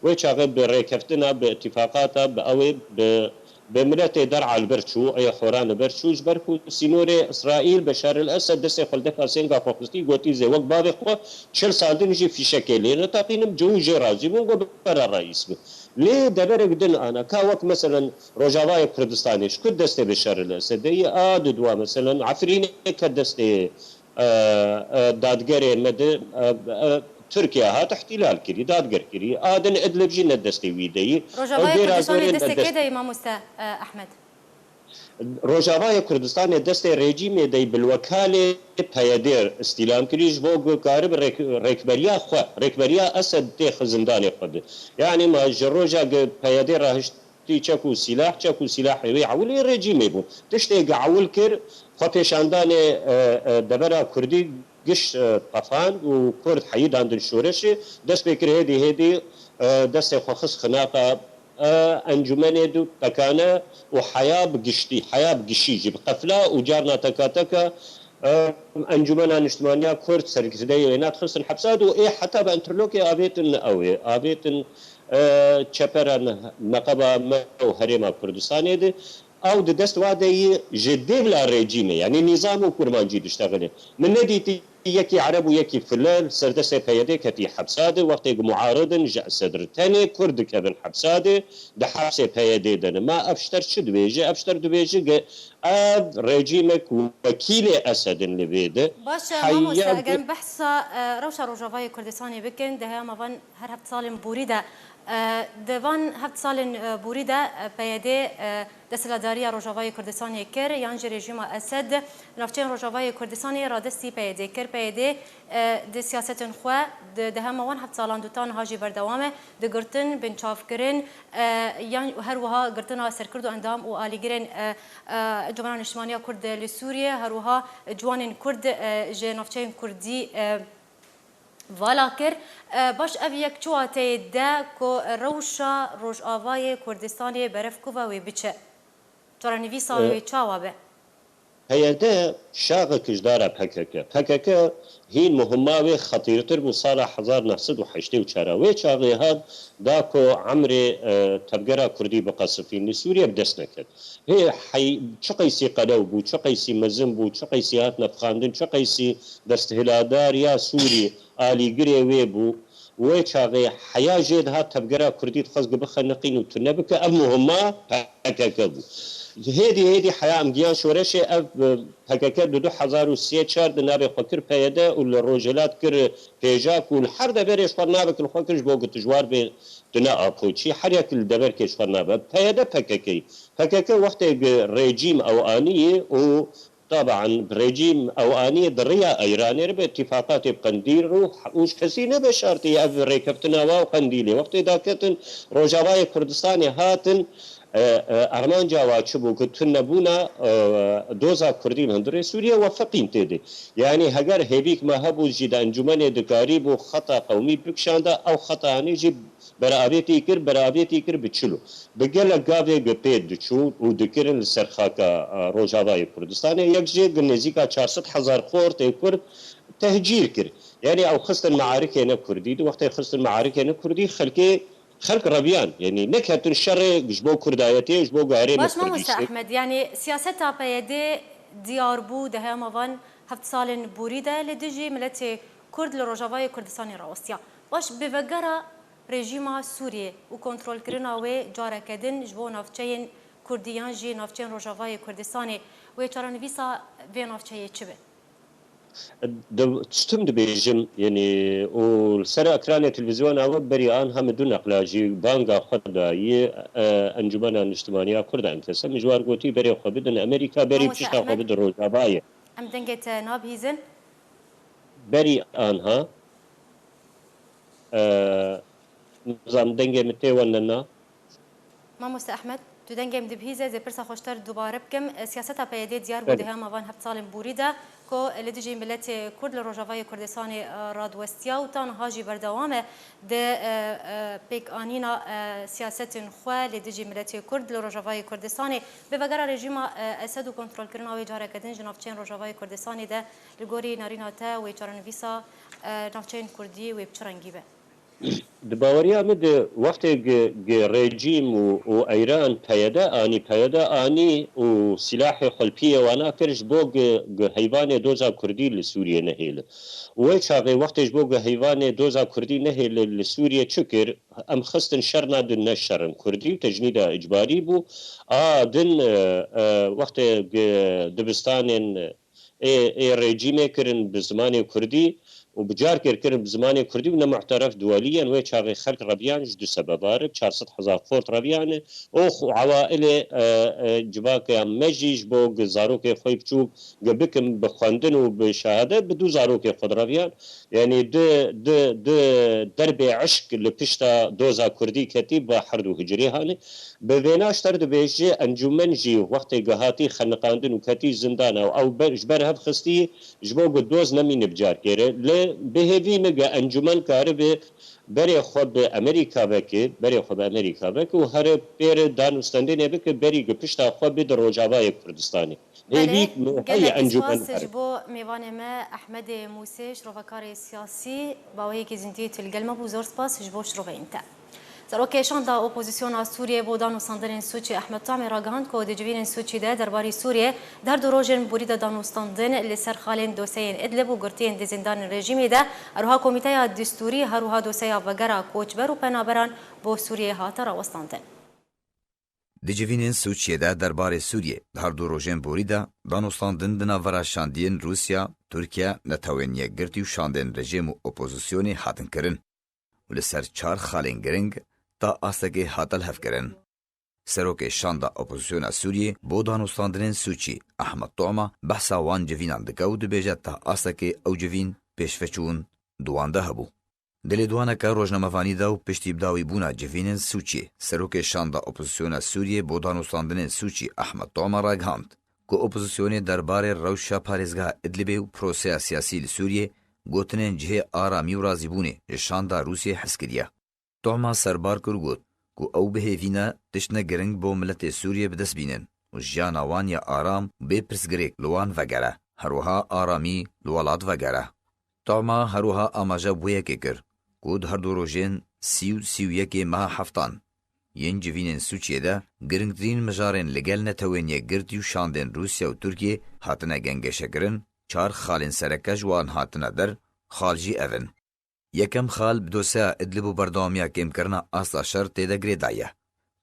wê çaxê bi rêkeftina, bi îtîfaqata, bi ew ê, bi, bi miletê der'a li ber çû, ê xora li ber çû, ji ber ku sînorê Îsraîl, Beşar el Esed destê xwe li defa sênga xwe xistî, gotî zê wek bavê xwe çil sal din jî fîşekê lê netaqînim, cihû jê razî bûn, got bera reîs bi. Lê deverek din ana, ka wek meselen Rojavayê Kurdistanê, ji ku destê Beşar el Esedê ye, a di dua meselen Efrînê ke destê, e, e, dadgerê me de, e, e, Tirkiye hat îhtîlal kirî, dadger kirî. A din Idlib jî ne destê wî de ye. Rojavayê Kurdistanê destê kê de ye, mamoste, e, Ehmed? Rojavayê Kurdistanê destê rejîmê de ye, bi wekalê P Y D îstîlam kirî, ji bo ku karibe rêk-, rêkberiya xwe, rêkberiya Esed têxe zindanê xwe de. Yanî ma ji roja ku P Y D rahişt tî çek û sîlah, çek û sîlahê wê ewilê rejîmê bû. Tiştê gi ewil kir, xwepêşandanê, e, e, devera Kurdî giş, e, tefand û Kurd heyî dandin şoreşê, dest pê kir hêdî hêdî, e, destê xwe xist xinaqa, e, encûmenê du pekane û heya bi giştî, heya bi gişî jî bi qefla û carna teka teka, e, Encûmena Niştimaniya Kurd serkirdeyê wê nedixistin hepsa de û ê heta bi enterlokê avêtin ew ê, avêtin e, çepera ne-, neqeba me û Herêma Kurdistanê de, ew di dest wa de yî ji dêvla rejîmê, yanî nîzam û kurmancî diştexile. Min nedîtî yekî ereb û yekî file li ser destê P Y D ketî hepsa de, wextê ku muarid in ji Esed re tenê Kurd dikevin hepsa de, di hepsê P Y D de ne. Ma ev ji ter çi dibêje? Ev ji ter dibêje ku ev rejîmek wekîlê Esed in li vê de. Baş e, mamoste, eger em behsa, e, rewşa Rojavayê Kurdistanê bikin, di heyama van her heft salên borî de, e, di van heft salên, e, borî de, e, P Y D, e, desthilatdariya Rojavayê Kurdistanê kir, yan jî rejîma Esed navçeyên Rojavayê Kurdistanê radestî P Y D kir. P Y D, e, di siyasetên xwe di, di hema wan heft salan du ta niha jî berdewam e, digirtin, binçavkirin, e, yan her wiha girtina serkird û endam û alîgirên, e, e, Encûmena Niştimaniya Kurd li Sûriyê, her wiha ciwanên Kurd, e, ji navçeyên Kurdî, e, vala kir. E, baş ev yek çi wateyê de ku rewşa Rojavayê Kurdistanê berevkuva wê biçe? Çarenivîsa E, wê çawa be? P Y D şaxek ji dara P K K. P K K hîn muhima wê xetîrtir bû sala hezar neh sed û heştê û çar. Wê çaxê hat da ku emrê, e, tevgera Kurdî biqesifîn li Sûriye bi dest neket. Hê hey, çi qeysî qelew bû, çi qeysî mezin bû, çi qeysî hat nefxandin, çi qeysî desthiladar ya Sûrî alîgirê wê bû. Wê çaxê heya jê dihat tevgera Kurdî dixwest ku bixeniqîn û tune bike, ev muhima P K K bû. Hêdî hêdî heya em giyan şoreşê ev, e, P K K di du hezar û sê çar de navê xwe kir P Y D û li Rojhilat kir Pêjak û li her deverê ji xwe navek li xwe kir ji bo ku tijwar bê tune a koçî. Her yek li deverkê ji xwe navê. P Y D P K K. P K K wextê rejîm ew aniyê û taban rejîm ew aniyê di riya Îranê re bi îtîfaqatê bi Qendîl re û, û ji kesî neveşartî ev rêkeftina wa û Qendîlê. Wextê daketin Rojavayê Kurdistanê hatin, e, e, armanca wa çi bû ku tunebûna, e, doza Kurdî li hundirê Sûriye we feqîn tê de. Yanî heger hêvîk me hebû jî di encûmenê dikarîbû xeta qewmî bikişanda, ew xeta anî jî beravêtî kir, beravêtî kir bi çilo. Bi gelek gavê gi pê diçû û dikirin li ser xaka, e, Rojavayê Kurdistanê. Yek jê gi nêzîka çar sed hezar xortê Kurd tehcîr kir. Yanî ew xistin mearikê ne Kurdî, di wextê xistin mearikê ne Kurdî, xelkê, xelk reviyan. Yanî neketin şerê ji bo Kurdayetê, ji bo guherê me Baş, Kurdî mamoste ştê. Ehmed, yanî siyaseta P Y D diyar bû, di hema van heft salên borî de li dijî miletê Kurd li Rojavayê Kurdistanê rawestiya. Baş, bi vegera rejîma Sûriyê û kontrolkirina wê careke din ji bo navçeyên Kurdî yan jî navçeyên Rojavayê Kurdistanê, wê çarenivîsa vê navçeyê çi be? Di, çi tim dibêjim, yanî, û li ser ekranê televîzyona we berî anha min du neqla jî banga xwe dayî, e, Encûmena Niştimaniya Kurd, Enkese, min ji war gotî berê xwe bidin Amerîka, berî Mamoste pişta xwe Ehmed, bidin Rojavayê. Em dengê te nabihîzin. Berî anha, e, nizam dengê min tê we ne na. Mamoste Ehmed, tu dengê min dibihîze, ez ê pirsa xwe ji te re dubare bikim. E, siyaseta P Y D diyar bû, belê, di hema van heft salên borî de, ku li dijî miletê Kurd li Rojavayê Kurdistanê, e, radiwestiya û ta niha jî berdewam e di, e, e, pêkanîna, e, siyasetên xwe li dijî miletê Kurd li Rojavayê Kurdistanê. Bi vegera rejîma, e, Esed û kontrolkirina wê careke din ji navçeyên Rojavayê Kurdistanê de, li gorî nerîna te wê çarenivîsa, e, navçeyên Kurdî wê bi çi rengî be? Di baweriya min de wextê gi, gi rejîm û, û Eyran P Y D anî, P Y D anî û silahê xwe li piyê wana kir ji bo gi, gi heyvanê doza Kurdî li Sûriyê nehêlin. Û wê çaxê wextê ji bo gi heyvanê doza Kurdî nehêlin li Sûriyê çi kir? Em xistin şer nadin ne şerin Kurdî û tecnîda icbarî bû. A din, e, e, wextê gi dibistanên ê, ê rejîmê kirin bi zimanê kurdî û bi carkê kirin bi zimanê kurdî û ne mu'teref duwelî yên wê çaxê xelk reviyan ji du sebeba re, çar sed hezar xort reviyane û xu-, ewailê, e, e, civaka me jî ji bo gi zarokê xwe biçûk gi bikin bi xwendin û bi şehadet bi du zarokê xwe de reviyan. Yanî di, di, di derbê eşk li pişta doza kurdî ketî bi her du hicrê hane. Bi vêna ji te re dibêje, encûmen jî wextê ku hatî xeniqandin û ketî zindana û ew ber, ji ber hev xistî ji bo ku doz nemîne bi carkê re. Li bi hêvî min ku encûmen karibe berê xwe bi Amerîka veke, berê xwe bi Amerîka veke û here pê re danûstendinê bike berî ku pişta xwe bide Rojavayê Kurdistanê. Belê, hêvîk min heye gelekî encûmen spas here. Ji bo mêvanê me Ehmedê Mûsê, şirovekarê siyasî, bi awayekî zindî tu li gel me bû. Zor spas ji bo şiroveyên te. Serokê Şanda Opozisyona Sûriyê bo danûstandinên sûcê Ehmed Tamê ragihand ku di civînên sûcî de derbarî Sûriyê di her du rojên borî de danûstandin li ser xalên doseyên Idlib û girtiyên di zîndanên rejîmê de, her wiha Komîteya Distûrî, her wiha doseya vegera koçber û penaberan bo Sûriyê hate rawestandin. Di civînên sûcê de derbarê Sûriyê di her du rojên borî de danûstandin di navbera şandiyên Rûsya, Tirkiye, Netewên Yekgirtî û şandên rejîm û opozisyonê hatin kirin û li ser çar xalên giring ta astekê hate lihevkirin. Serokê Şanda Opozisyona Sûriyê bo danûstandinên sûcî Ehmed Toma behsa wan civînan dike û dibêje ta astekê ew civîn pêşve çûn di wan de hebû. Di lêdwaneke rojnamevanî de û piştî bidawîbûna civînên sûcî, Serokê Şanda Opozisyona Sûriyê bo danûstandinên sûcî Ehmed Toma ragihand ku opozisyonê derbarê rewşa parêzgeha Idlibê û proseya siyasî li Sûriyê gotinên cihê aramî û razîbûnê ji şanda Rûsiyê hez kiriye. Toma serbar kir û got ku ew bi hêvî ne tiştine giring bo miletê Sûriyê bi dest bînin û jiyana wan ya aram û bê pirsgirêk li wan vegere, her wiha aramî li welat vegere. Toma her wiha amaje bi wê yekê kir ku di her du rojên sî û sî û yekê meha heftan yên civînên sûcê de giringtirîn mijarên li gel Netewên Yekgirtî û şandên Rûsya û Tirkiyê hatine gengeşekirin, çar xalên sereke ji wan hatine der, xal jî ev in. Yekem xal bi doseya Idlib û berdewamiya kêmkirina asta şer tê de girêdayî ye.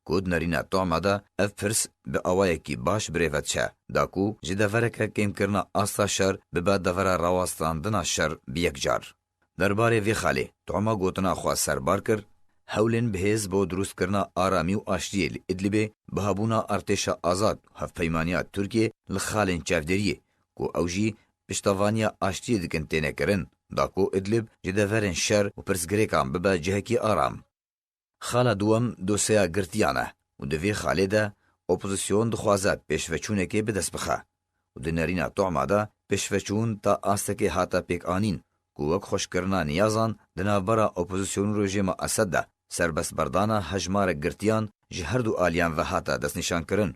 ku di nerîna tohma de ev pirs bi awayekî baş bi rê ve diçe, da ku ji devereke kêmkirina asta şer bibe devera rawestandina şer bi yek car. Derbarê vê xalê tohma gotina xwe serbar kir, hewlên bihêz bo dirustkirina aramî û aştiyê li Idlibê, bihabûna artêşa azad û hevpeymaniya Tirkiyê li xalên çavdêriyê ku ew jî piştevaniya aştiyê dikin têne kirin, da ku Idlib ji deverên şer û pirsgirêkan bibe cihekî aram. Xala duwem dosyeya girtiyan e û di vê xalê de opozîsyon dixwaze pêşveçûnekê bi dest bixe û di nerîna tohma de pêşveçûn ta astekê hate pêkanîn ku wek xweşkirina niyazan di navbera opozîsyon û rejîma Esed de serbestberdana hejmarek girtiyan ji her du aliyan ve hate destnîşankirin.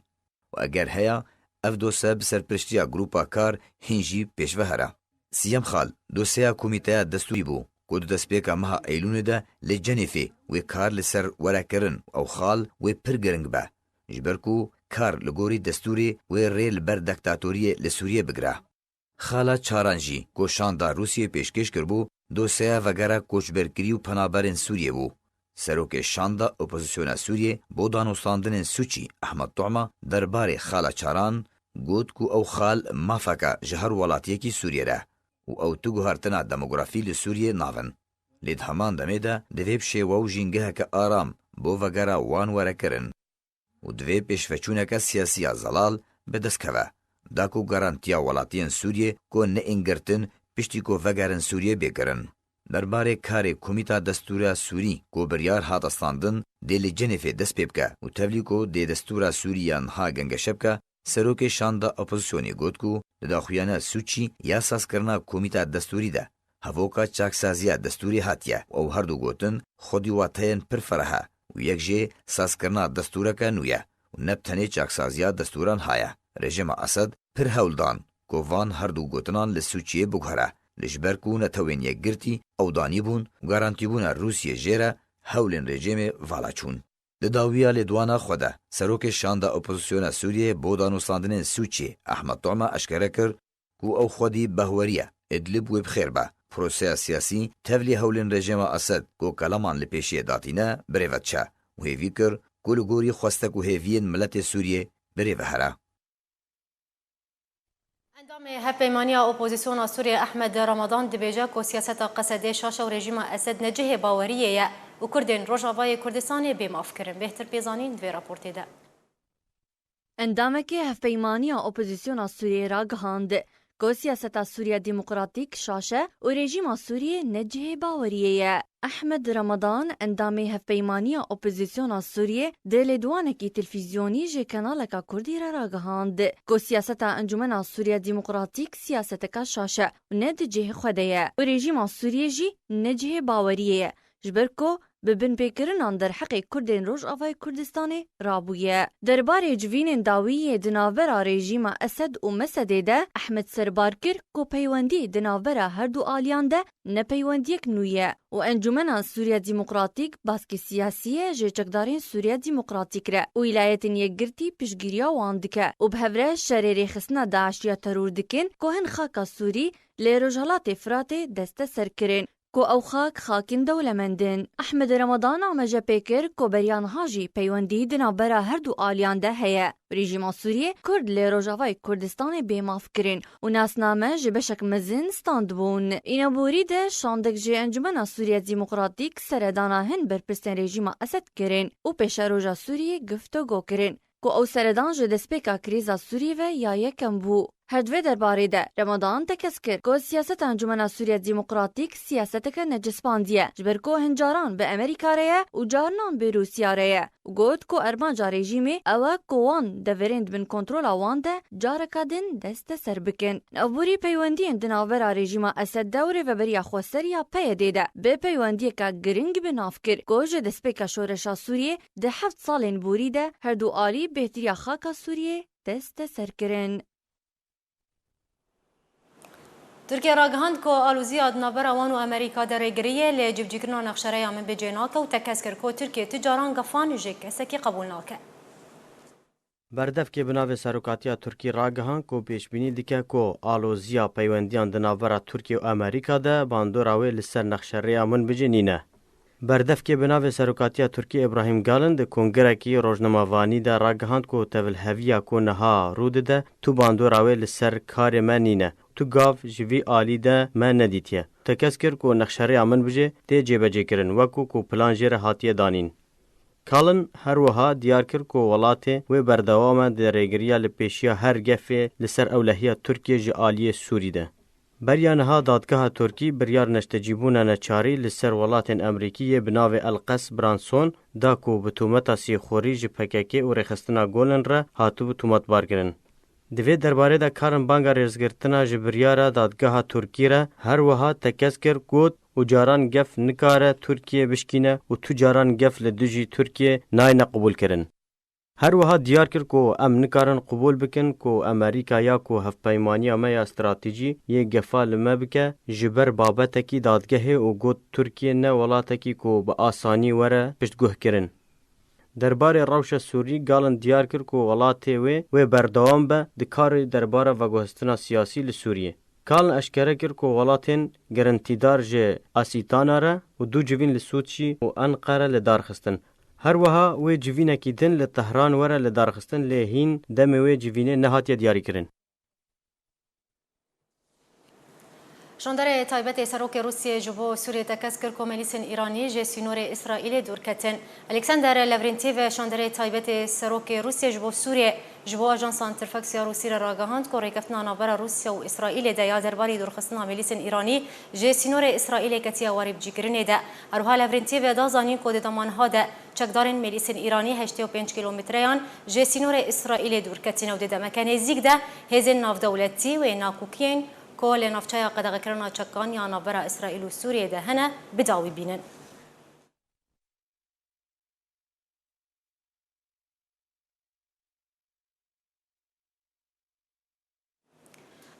Û eger heya, ev dosye bi serpiriştiya Grupa Kar hîn jî pêş ve here. Siyem xal, dosyeya Komîteya Destûrî bû, ku di destpêka meha Eylûnê de li Cenêfê wê kar li ser were kirin û ew xal wê pir giring be, ji ber ku kar li gorî destûrê wê rê li ber dektatoriyê li Sûriyê bigire. Xala çaran jî, ku şanda Rûsiyê pêşkêş kiribû, dosyeya vegera koçberkirî û penaberên Sûriyê bû. Serokê şanda opozîsyona Sûriyê bo danûstandinên sûcî Ehmed Tu'ma derbarê xala çaran got ku ew xal mafeke ji her welatiyekî Sûriyê re û ew tu guhertina demografî li Sûriyê navin. Lê di heman demê de divê bi şêwe û jîngeheke aram bo vegera wan were kirin. Û divê pêşveçûneke siyasî ya zelal bi dest keve, da ku garantiya welatiyên Sûriyê ku ne ên girtin piştî ku vegerin Sûriyê bê kirin. Derbarê karê Komîta Destûra Sûrî ku biryar hate standin dê li Cenêfê dest pê bike û tevlî ku dê destûra Sûrî ya niha gengeşe bike, serokê şanda opozîsyonê got ku di daxuyana sûcî ya sazkirina Komîta Destûrî de hevoka çaksaziya destûrê hatiye û ew her du gotin xwedî wateyên pir fereh e û yek jê sazkirina destûreke nû ye û ne bi tenê çaksaziya destûran ha ye. Rejîma Esed pir hewl dan ku van her du gotinan li Sûçiyê biguhere, li ji ber ku netewên yekgirtî ew danîbûn û garantîbûna Rûsiyê jê re hewlên rejîmê vala çûn. Di dawiya lêdwana xwe de, serokê şanda opozîsyona Sûriyê bo danûstandinên Sûçiyê Ehmed Tu'ma eşkere kir ku ew xwedî behwerî ye, Idlib wê bi xêr be. Proseya siyasî tevlî hewlên rejîma Esed ku keleman li pêşiyê datîne, bi rê ve diçe û hêvî kir ku li gorî xwestek û hêviyên miletê Sûriyê bi rê ve here. Endamê Hevpeymaniya Opozîsyona Sûriyê Ehmed Ramadan dibêje ku siyaseta Qesedê şaş e û rejîma Esed ne cihê baweriyê ye û Kurdên Rojavayê Kurdistanê bê maf kirin. Bêhtir pê zanîn di vê raportê de. Endamekî Hevpeymaniya Opozîsyona Sûriyê ragihand ku siyaseta Sûriya Demokratîk şaş e û rejîma Sûriyê ne cihê baweriyê ye. Ehmed Ramadan, endamê Hevpeymaniya Opozîsyona Sûriyê, di lêdwanekî televîzyonî ji kanaleka kurdî re ragihand ku siyaseta Encûmena Sûriya Demokratîk siyaseteka şaş e û ne di cihê xwe de ye û rejîma Sûriyê jî ne cihê baweriyê ye. Ji ber ku bi binpêkirinan derheqê Kurdên Rojavayê Kurdistanê rabûye. Derbarê civînên dawî yê di navbera rejîma Esed û Mesedê de Ehmed serbar kir ku peywendî di navbera her du aliyan de ne peywendiyek nû ye û Encûmena Sûriya Demokratîk baskê siyasî ye ji çekdarên Sûriya Demokratîk re û Wîlayetên Yekgirtî piştgiriya wan dike û bi hev re şerê rêxistina DAIŞ ya teror dikin ku hin xaka Sûrî lê Rojhilatê Firatê desteser kirin. Ku ew xak xakên dewlemend in. Ehmed Ramadan amaje pê kir ku beriya niha jî peywendî di navbera her du aliyan de heye. Rejîma Sûriyê Kurd li Rojavayê Kurdistanê bê maf kirin û nasname ji beşek mezin standbûn. Îna borî de şandek ji Encûmena Sûriya Demokratîk seredana hin berpirsên rejîma Esed kirin û pêşeroja Sûriyê guftego kirin. Ku ew seredan ji destpêka krîza Sûriyê ve ya yekem bû. Her di vê derbarê de Ramadan tekez kir ku siyaseta Encûmena Sûriya Demokratîk siyaseteke necispandiye, ji ber ku hin caran bi Amerîka re ye û carinan bi Rûsya re ye û got ku armanca rejîmê ew e ku wan deverên di bin kontrola wan de careka din desteser bikin. Navborî peywendiyên di navbera rejîma Esed de û Rêveberiya Xweser ya P Y D'ê de bi peywendiyeke giring bi nav kir ku ji destpêka şoreşa Sûriyê di heft salên borî de her du alî bêhtiriya xaka Sûriyê desteser kirin. Tirkiye ragihand ku aloziya di navbera wan û Amerîka de rêgirî ye, lê cîbicîkirina nexşereya min bi cê nake û tekez kir ku Tirkiye tu caran gefan ji kesekî qebûl nake. Berdevkê bi navê Serokatiya Tirkî ragihand ku pêşbînî dike ku aloziya peywendiyan di navbera Tirkiye û Amerîka de bandora wê li ser nexşerêya min bi cê nîne. Berdevkê bi navê Serokatiya Tirkiyê Îbrahîm Kalin di kongirekî rojnamevanî de ragihand ku tevlheviya ku niha rû dide, tu bandora wê li ser karê me nîne. Tu gav ji vî alî de me nedîtiye. Tekez kir ku nexşerêya min bijê tê cêbecêkirin, wekû ku plan jê re hatiye danîn. Kalin her wiha diyar kir ku welatê wê berdewam e di rêgiriya li pêşiya her gefê li ser ewlehiya Tirkiyê ji aliyê Sûrî de. Beriya niha dadgeha Tirkî biryar neştecîbûna neçarî li ser welatên Amerîkî yê bi navê Elqes Branson da ku bi tûmeta sîxurî ji P K K û rêxistina Gulen re hatibû tûmetbarkirin. Di vê derbarê de Kalin banga rêzgirtina ji biryara dadgeha Tirkî re her wiha tekez kir, got, û caran gef nikare Tirkiye bişkîne û tu caran gef li dijî Tirkiye nayne qebûlkirin. Her wiha diyar kir ku em nikarin qebûl bikin ku Amerîka ya ku hevpeymaniya me ya stratejî yê gefa li me bike ji ber babetekî dadgehê û got, Tirkiye ne welatekî ku bi asanî were piştguhkirin. Derbarê rewşa Sûrî, Kalin diyar kir ku welatê wê wê berdewam be di karê derbara veguhestina siyasî li Sûriyê. Kalin eşkere kir ku welatên gerentîdar ji Asîtana re û du civîn li Sûçî û Enqere li dar xistin. Her wiha wê civînekî din li Tehran were li dar xistin, lê hîn demê wê civînê nehatiye diyarîkirin. Şandarê taybetê Serokê Rûsiyê ji bo Sûriyê tekez kir ku milîsên Îranî ji sînorê Îsraîlê dûr ketin. Alexander Lavrentiev, şandarê taybetê Serokê Rûsiyê ji bo Sûriyê, ji bo ajansa Interfax ya Rûsî re ragihand ku rêkeftina navbera Rûsya û Îsraîlê de ya derbarî dûrxistina milîsên Îranî ji sînorê Îsraîlê ketiye warê bicîkirinê de. Her wiha Lavrentiev da zanîn ku di dema niha de çekdarên milîsên Îranî heştê û pênc kîlometreyan ji sînorê Îsraîlê dûr ketine û di demeke nêzîk de hêzên navdewletî wê nakokiyên ku li navçeya qedexekirina çekan ya navbera Îsraîl û Sûriyê de hene, bi dawî bînin.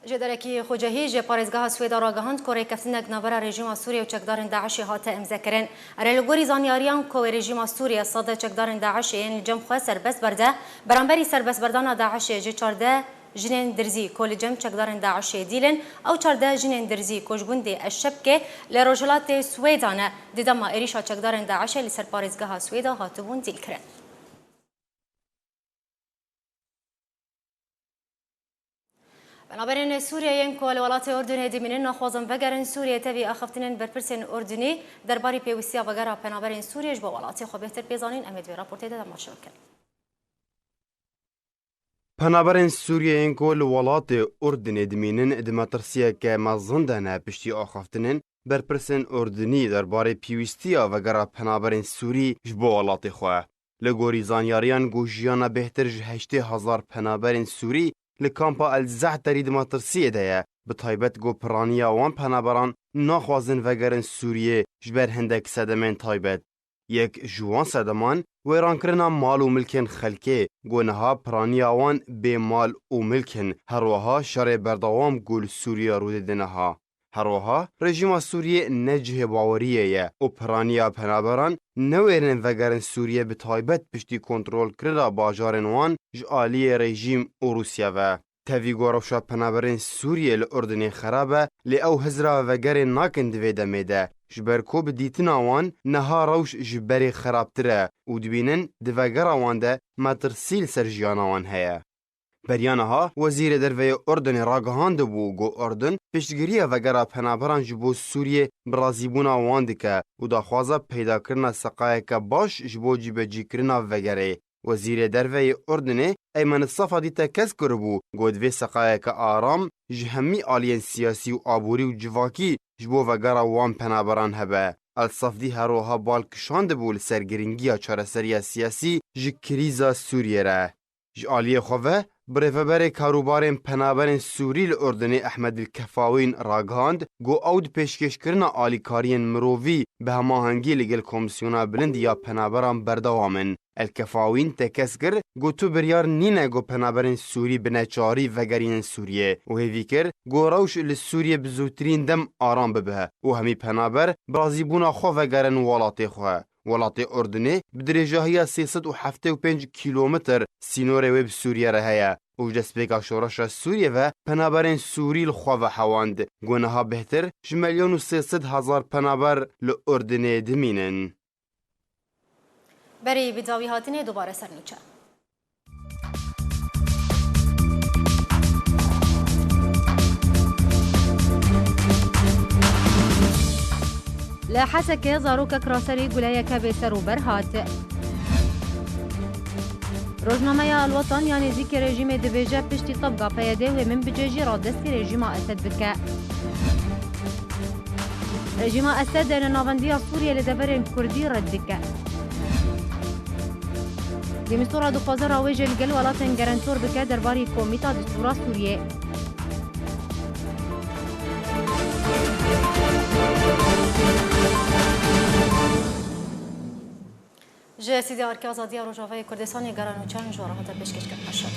Ji derekî xwecehî ji parêzgeha Swêda ragihand ku rêkeftinek navbera rejîma Sûriyê û çekdarên DAIŞê hate îmzekirin. Erê, li gorî zanyariyan ku wê rejîma Sûriyê sed çekdarên DAIŞê yên li cem xwe serbest berde, beramberî serbestberdana DAIŞê ji çardeh jinên Dirzî ku li cem çekdarên DAIŞê dîl in, ew çardeh jinên Dirzî ku ji gundê Eşşebkê li rojhilatê Swêda ne, di dema êrîşa çekdarên DAIŞê li ser parêzgeha Swêda hatibûn dîlkirin. Penaberên Sûriyê yên ku li welatê Urdunê dimînin naxwazin vegerin Sûriyê, tevî axaftinên berpirsên Urdunî derbarî pêwîstiya vegera penaberên Sûriyê ji bo welatê xwe bêhtir pê zanîn, em ê di vê raportê de demaşo bikin. Penaberên Sûriyê yên ku li welatê Urdunê dimînin di metirsiyeke mezin de ne piştî axaftinên berpirsên Urdunî derbarê pêwîstiya vegera penaberên Sûrî ji bo welatê xwe. Li gorî zanyariyan ku jiyana bêhtir ji heştê hezar penaberên Sûrî li kampa El Zehterî di metirsiyê de ye, bi taybet ku piraniya wan penaberan naxwazin vegerin Sûriyê ji ber hindek sedemên taybet. Yek ji wan sedeman wêrankirina mal û milkên xelkê, ku niha piraniya wan bê mal û milk in, her wiha şerê berdewam ku li Sûriye rû dide niha. Her wiha rejîma Sûriyê ne cihê baweriyê ye û piraniya penaberan newêrên vegerin Sûriye, bi taybet piştî kontrolkirina bajarên wan ji aliyê rejîm û Rûsya ve. Tevî ku rewşa penaberên Sûriyê li Urdunê xerab e, lê ew hizra vegerê nakin di vê demê de, ji ber ku bi dîtina wan niha rewş ji berê xerabtir e û dibînin di vegera wan de metirsî li ser jiyana wan heye. Beriya niha Wezîrê Derve yê Urdunê ragihandibû ku Urdun piştgiriya vegera penaberan ji bo Sûriyê bi razîbûna wan dike û daxwaza peydakirina seqayeke baş ji bo cîbecîkirina vegerê. Wezîrê Derve yê Urdunê Eymen Safadî tekez kiribû ku divê seqayeke aram ji hemî aliyên siyasî û aborî û civakî ji bo vegera wan penaberan hebe. El Safdî her wiha bal kişandibû li ser girîngiya çareseriya siyasî ji krîza Sûriyê re. Ji aliyê xwe ve, birêveberê karûbarên penaberên Sûrî li Urdunê Ehmed El Kefawîn ragihand ku ew di pêşkêşkirina alîkariyên mirovî bi hemahengî li gel Komîsyona Bilind ya Penaberan berdewam in. El Kefawîn tekez kir ku tu biryar nîne ku penaberên Sûrî bi neçarî vegerînin Sûriyê û hêvî kir ku rewş li Sûriyê bi zûtirîn dem aram bibe û hemî penaber bi razîbûna xwe vegerin welatê xwe. Welatê Urdinê bi dirêjahiya sê sed û heftê û pênc kîlometr sînorê wê bi Sûriye re heye û ji destpêka şoreşa Sûriye ve penaberên Sûrî li xwe ve hewand. Ku niha bêhtir ji milyon û sê sed hezar penaber li Urdinê dimînin. Berî bi dawî hatinê dubare ser nûçe. Li Hesekê zarokek raserî guleyeke bêserûber hat. Rojnameya El Watan ya nêzîkî rejîmê dibêje piştî tebga P Y D wê min bicêjî radestî rejîma Esed bike. Rejîma Esed li navendiya Sûriyê li deverên Kurdî red dike. Demîstura dixwaze rawêjê li gel welatên gerentûr bike derbarî komîta distûra Sûriyê. Ji Stûdyoya Erkê Azadiya Rojavayê Kurdistanê gera nûçeyan ji we re hate pêşkêşkirin. Weşan.